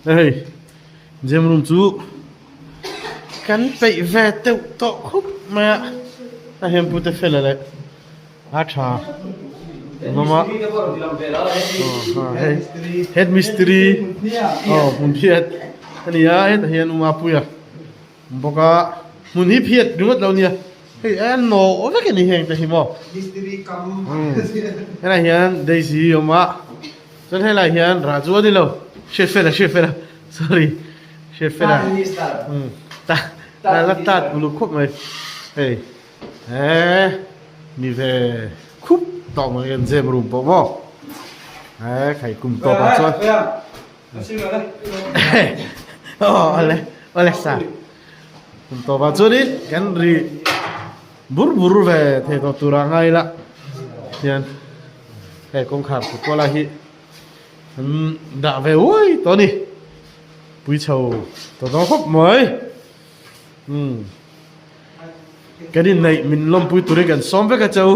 Hei gym room chu kan peih ve deuh tawh khawp mai a a hian pute fela leh a tha an awm a hei head mistiri aw hmun phiat a ni a hetah hian u mapuia Bawk a, hmun hi phiat ringawt lo nia, hei a nawh vek a ni heng te hi maw. Helai hian Daisy a awm a, chuan helai hian Raju a ni lo, Hriatfela Hriatfela sorry Hriatfela ta la tat uluk khawp mai hei he ni ve khup tawh mai kan zem rum pawh maw he khai kum tawp ah chuan. Awle awle sa kum tawp ah chuanin kan ri bur bur ve thei tawh tur ah ngai ila hian hei kawngkhar kut pawh lai hi an dah ve uai tawh a ni pui chho tawh dawn khawp mai umm kan inneih min lawmpui turin kan sawm vek a che u.